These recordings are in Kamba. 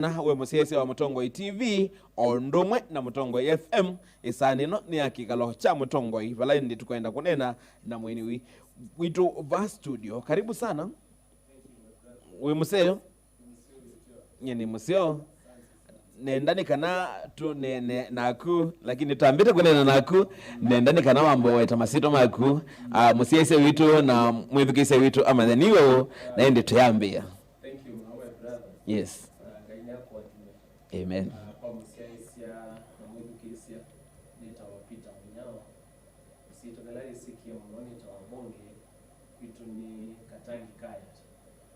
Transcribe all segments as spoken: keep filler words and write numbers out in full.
Na we mũsyaĩĩsya wa Mũtongoi T V, o ũndũ ũmwe na Mũtongoi F M, ĩsaanĩ ĩno nĩ ya kĩkalo kya Mũtongoi, vala ĩndĩ tũkwenda kũneena na mũini wi-, witũ va studio. Karibu sana. Wĩ mũseo? Nyie nĩ mũseo. Nenda nĩ kana tũneene naku, lakini twambĩte kũneena naku, nenda nĩ kana wambe weta masyĩtwa maku, ah, mũsyaĩĩsya witũ na mwĩthukĩĩsya witũ amanye nĩ ũũ, na ĩndĩ tũyambĩĩa. Thank you, my brother. Yes. Ah, Ngai nakũathime. Amen. Ah, kwa mũsyaĩĩsya na mwĩthukĩĩsya, nĩtawa Peter Mũnyao. Ĩsyĩtwa yĩla yĩsĩkĩe mũno nĩtawa Bonge, kwitũ nĩ Katangi Kayat.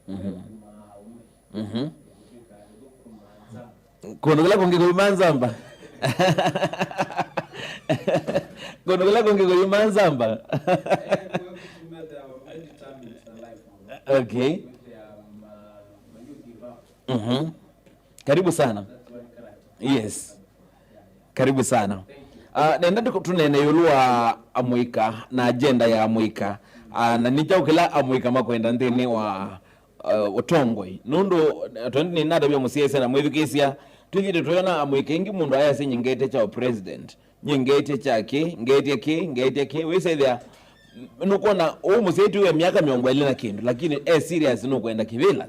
Mhm. Kuma Aume. Mhm. Kũtwĩka nĩthũkũma Nzamba. Kũndũ kũla kũngĩ kũima Nzamba. Kũndũ kũla kũngĩ kũima Nzamba. Eh, kwa kũtuma, they are very determined na life, you know. Okay. They are, um, uh, when you give up. Mhm. Karibu sana. That's one character. Yes. Karibu sana. Ah, nenda tũ-, tũneene ĩũlũ wa amũika na agenda ya amũika. Ah, na nĩ kyaũ kĩla amũika makwenda nthĩnĩ wa, ah, ũtongoi. Nũndũ, eh, tondũ nĩnatavya mũsyaĩĩsya na mwĩthukĩĩsya, twĩthĩĩtwe tũyona amũika aingĩ mũndũ ayasya nyie ngetĩe kya president. Nyie ngetĩe kya kĩ, ngetĩe kĩ, ngetĩe kĩ. Wĩsethĩa, nũkwona ũũ mũsyai tu wĩ myaka mĩongo ĩlĩ na kĩndũ, lakini e serious nũkwenda kĩvĩla.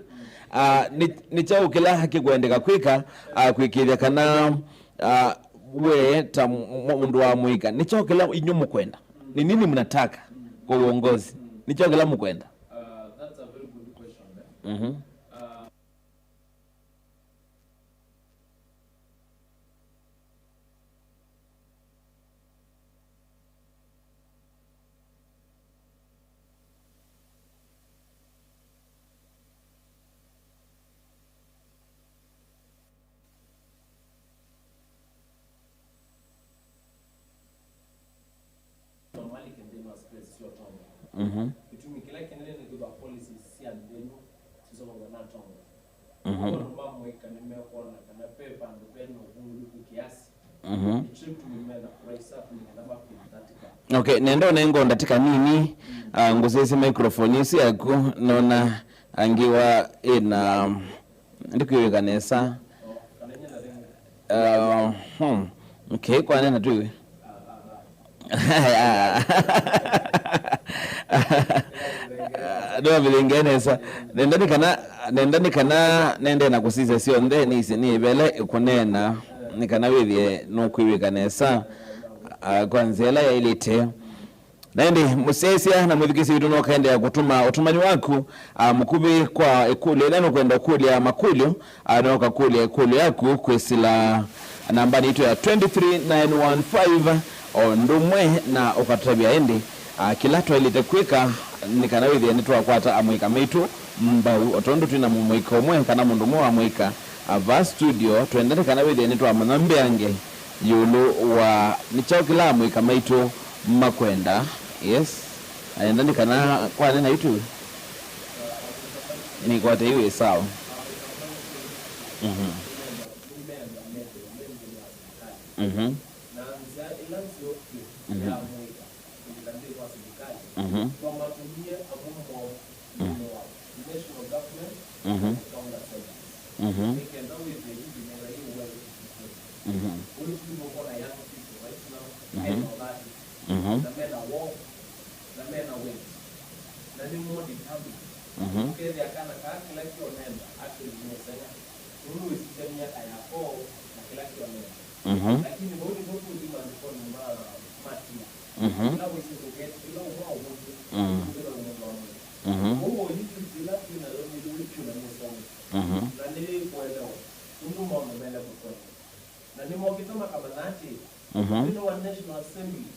Ah, nĩ, nĩ kyaũ kĩla kĩkwendeka kwĩka, ah, kwĩkĩĩthya kana, ah, we ta m-, m-, mũndũ wa mũika? Nĩ kyaũ kĩla inyw'ĩ mũkwenda? Ni nini mnataka kwa uongozi? Nĩ kyaũ kĩla mũkwenda? Uh, that's a very good question, eh? Mhm. Uh, Normality nthĩnĩ wa space sya ũtongoĩ. Mhm. Kĩtumi kĩla kĩnene nĩ kwĩthĩwa policies sya nthĩ ĩno siseũvaw'a na atongoi. Mhm. Maũndũ ma mũika nĩmekwona kana ve vandũ ve na ũvũngũlĩku kĩasi. Mhm. Nĩkyo kĩtumi mena kũraise up nĩ kana ma feel that gap. Okay, nenda ũnenga ndatĩka nini, ah, ngũsĩsye microphone ĩsu yaku, nona angĩ wa ĩna Ndikwĩw'ĩka nesa. Uh, hmm. Okay, kwanena tu. Ndĩmavĩthĩnge nesa. Nenda nĩ kana, nenda nĩ kana nende na kũsisya syonthe nĩsĩ nĩ ĩvele ĩkũneena, nĩ kana wĩthĩe nũkwĩw'ĩka nesa, ah, kwa nzĩa ĩla yaĩlĩte. Na ĩndĩ, mũsyaĩĩsya na mwĩthukĩĩsya witũ, no ũkaendeea kũtũma ũtũmani waku, ah, mũkuvĩ kwa ĩkũlyo ĩla nũkwenda ũkũlya makũlyo, ah, no ũkakũlya ĩkũlyo yaku kwĩsĩla nambanĩ yitũ ya twenty three nine one five, o ũndũ ũmwe na ũkatũtavya ĩndĩ, ah, kĩla twaĩlĩte kwĩka nĩ kana wĩthĩe nĩtwakwata amũika maitũ mbau, o tondũ twĩ na mũika ũmwe kana mũndũ ũmwe wa mũika, ah, va studio, twenda nĩ kana wĩthĩe nĩtwamanya mbeange ĩũlũ wa nĩ kyaũ kĩla amũika maitũ makwenda. Yes. Ayenda nĩ kana kwanena yu tu. Nĩkwate yu ĩ sawa. Mhm. Mhm. Mhm. Kũlika nthĩ wa silikalĩ, mhm, no matũmie amwe moo, mhm, nthĩnĩ wa national government, mhm, na county assemblies. Mhm. Nĩ kenda wĩthĩe yu mĩmera yĩ well educated. Mhm. Ũyũ tu nũkwona young people right now, mhm, mena ũthatu, mhm, na mena woo, na mena wendi, na nĩ more determined. Mhm. Ũkethĩa kana kaa kĩla kĩonenda actually nĩ ũsenga. Nũndũ wĩsisya myaka yako na kĩla kĩonenda. Mhm. Lakini vau nĩvo tũthi maandĩkonĩ ma, ma tia. Mhm. Ĩla wĩsĩ ndũketi, ĩla ũmwe ũvũthũ, mm, wĩthĩwa nĩ mũndũ wa mwĩĩ. Mhm. Ũu ũyĩthĩte ĩla twĩ nayo nĩ wĩkw'o na nĩ ũsomete. Mhm. Na nĩ kũelewa, nũndũ maũndũ mele kũkwenda. Na nĩmokĩte makamanya atĩ, mhm, nthĩnĩ wa National Assembly,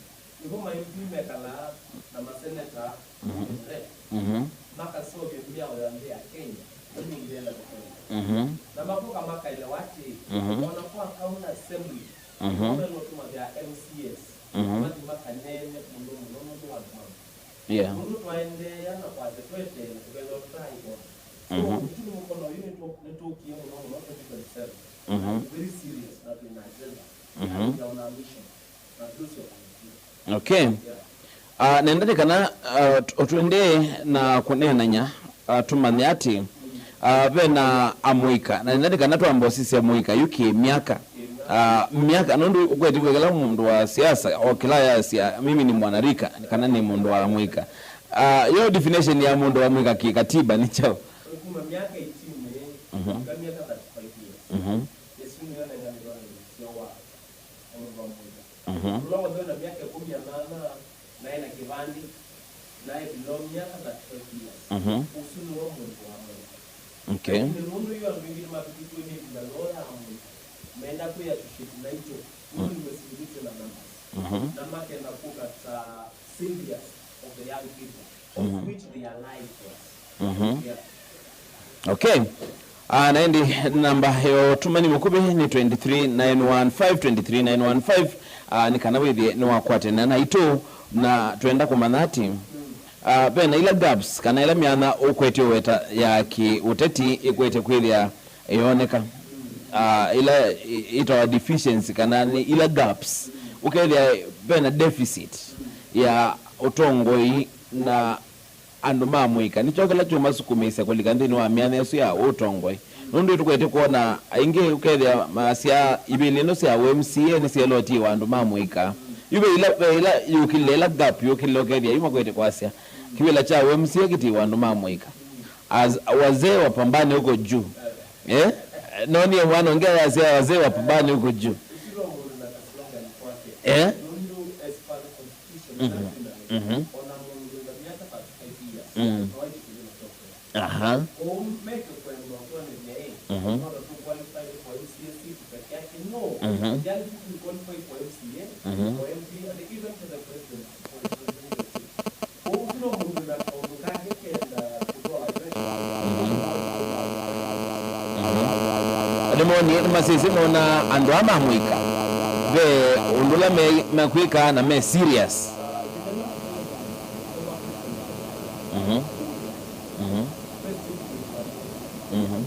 nĩvo ma M P mekalaa na maseneta, mhm, rep, mhm, makaseũvya mĩao ya nthĩ ya Kenya, ĩndĩ ĩndĩela kũkwenda. Mhm. Na makoka makaelewa atĩ, mhm, ona kwa county assembly, mhm, nĩvo mekũtũmĩthĩa M C As, mhm, mathi makaneene mũno mũno nũndũ wa andũ ma mũsyĩ. Yeah. Nũndũ twaendeea na kwasya tweteele kũvethwa tũtaaĩkona. So, mhm, ũtumi mũkono ũyũ nĩtũ-, nĩtũkie mũno mũno twenty twenty-seven. Mhm. Very serious na twĩ na agenda. Mhm. Na twĩ na mission. Na those of our people. Okay. Yeah. Ah, nenda nĩ kana, ah, t-, tũendee na kũneenany'a, ah, tũmanye atĩ, mm, Ah, ve na amũika, na nĩnani kana twamba ũsisya mũika yu kĩ myaka. Ah, myaka, nũndũ ũkwetĩkwe kĩla mũndũ wa siasa, o kĩla yasya, "Mimi ni mwanarika," kana nĩ mũndũ wa mũika. Ah, yo definition ya mũndũ wa mũika kĩkatiba nĩ kyaũ? Kuma myaka eighteen, mhm, mpaka myaka thirty-five years. Mhm. Ĩsu nĩyo nenganĩtwe na mũseo wa mũndũ wa mũika. Mhm. Ũla wothe wĩna myaka ĩkũmi na nana, naĩ na kĩvandĩ, naĩ below myaka thirty-five years. Mhm. Ũsu nĩwe mũndũ wa mũika. Okay. Lakini nũndũ yu andũ aingĩ nĩmavĩtĩtw'e nĩ ĩvinda yoo ya mũika, meenda kwĩ associate naitũ, nũndũ nĩwĩsĩlĩtw'e na numbers. Mhm. Na makenda kũka ta saviors of the young people, of, mhm, which they are liars. Mhm. Yeah. Okay. Ah, na ĩndĩ namba ya ũtũmani mũkuvĩ nĩ twenty-three nine one five, twenty-three nine one five. Ah, nĩ kana wĩthĩe nĩwakwatana naitũ, na twenda kũmanya atĩ, ah, ve na ila gaps kana ila myanya ũkwetye ũweta ya kĩũteti ĩkwete kwĩthĩa ĩyoneka, ah, ila i-, itawa deficiency kana nĩ ila gaps, ũkethĩa ve na deficit ya ũtongoi na andũ ma mũika. Nĩkyo kĩla kyũmasukumĩĩsya kũlika nthĩnĩ wa myanya ĩsu ya ũtongoi. Nũndũ nĩtũkwete kwona aingĩ ũkethĩa masya ivĩla ino sya U M C A nĩsyaĩle ũtiĩwa andũ ma mũika. Yu ve ila, ve ila yũkĩlile, ila gap yũkĩlile ũkethĩa yu makwete kwasya kĩvĩla kya U M C A kĩtiĩwa andũ ma mũika. As wazee wa Pambani huko juu. Eh? Nonie mwana ũngĩ ayasya wazee wa Pambani huko juu. Eh? Mhm. Mhm. Mm. Aha. Mhm. Mhm. Nĩmonie, nĩmasisye mona andũ aa ma mũika ve ũndũ ũla me-, mekwĩka na me serious. Mhm. Mhm. Mhm.